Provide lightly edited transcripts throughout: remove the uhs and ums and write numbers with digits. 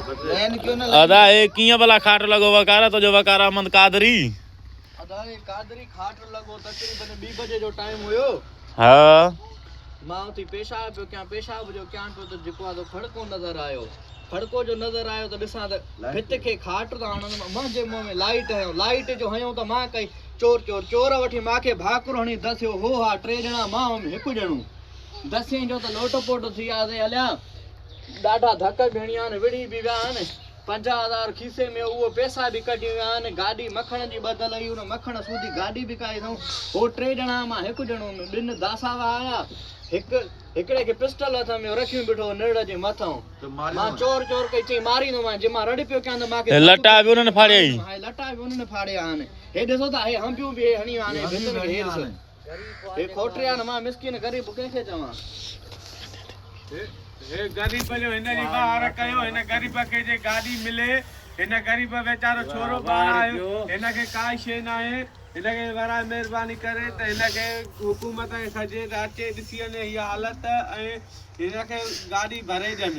ادا هي ڪيئن ڀلا کاٽ لڳو وقار تنهنجو وقار احمد قادري. ادا هي قادري کاٽ لڳو تقريبن ٻي بجي جو ٽائيم هيو. ها. مان اٿي پيشاب پيو ڪيان پيشاب جو ڪيان پيو ته جيڪو آ سو کڙڪو نظر آيو کڙڪو جو نظر آيو ته ڏسان ته ڀت کي کاٽ ٿا هڻن منهنجي منهن ۾ لائيٽ هنيو لائيٽ جو هنيو ته مان ڪئي چور چور چور وٺي مان کي ڀاڪر هڻي دسيو هو ها ٽي ڄڻا مان هئم هڪ ڄڻو دسين جو ته لوٽ پوٽ ٿي وياسين هليا ڏاڍا ڌڪ به هڻي آهن وڙهي به ويا آهن پنجاهه هزار کيسي ۾ اهو پئسا به ڪڍي ويا آهن گاڏي مکڻ جي ٻڌل هئي ان مکڻ سودي گاڏي به ڪاهي اٿئون هو ٽي ڄڻا مان هڪ ڄڻو هئم ٻن داساوا آيا هڪ هڪڙي کي پسٽل هٿ ۾ رکيون بيٺو هو نرڙ جي مٿئون مان چور چور ڪئي چئي ماريندومانء جي مان رڙ پيو ڪيان ته مان کي لٽا به انهن ڦاڙيائي. ها لٽا به انهن ڦاڙيا آهن هي ڏسو ته هي هنبيون به هي هڻي ويا آهن هي ڀتن کي هي ڏسو هي کوٽريا آهن مان مسڪين غريب ڪنهن کي چوان. هي غريب جو هن جي واهر ڪيو هن غريب کي جي گاڏي ملي هن غريب ويچارو ڇورو ٻار آهي هن کي ڪائي شي ناهي هن کي برائي مهرباني ڪري ته هن کي حڪومت کي کجي ته اچي ڏسي وڃي هي حالت ۽ هن کي گاڏي ڀري ڏين.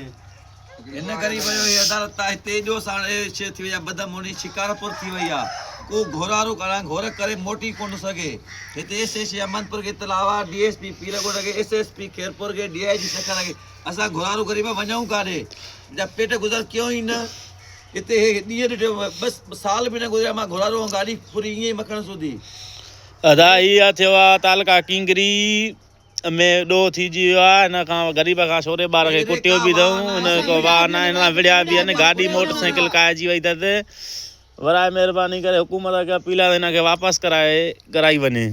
هن غريب جو هي عدالت آ هتي ايڏو ساڻ شي ٿي وئي آ بدامني شڪارپور ٿي وئي آ ڪو گهورارو ڪران گهور ڪري موٽي ڪونه سگهي هتي ايس ايس اي احمدپور کي اطلاع آ ڊي ايس پي پيرڳوٺ کي ايس ايس پي خيرپور کي ڊي I جي سکر کي اسان گهورارو غريب وڃون ڪاڏي جا پيٽ گذر ڪيون ئي نه هتي هي ڏينهن ڏٺي بس سال به نه گذريا مان گهورارو ۽ گاڏي ڦري ائين ئي مکڻ سوڌي. ادا هي آ ٿيو آ تعلقه ڪينگري ۾ ڏوهه ٿيجي ويو آ هن کان غريب کان ڇوري ٻار کي ڪٽيو به اٿئون هن جو ڪو واهه ناهي هن سان وڙهيا به آهن گاڏي موٽر سائيڪل ڪاهجي وئي اٿس براء مهرباني ڪري حڪومت کي اپيل آهي ته هن کي واپس ڪرائي ڪرائي وڃي.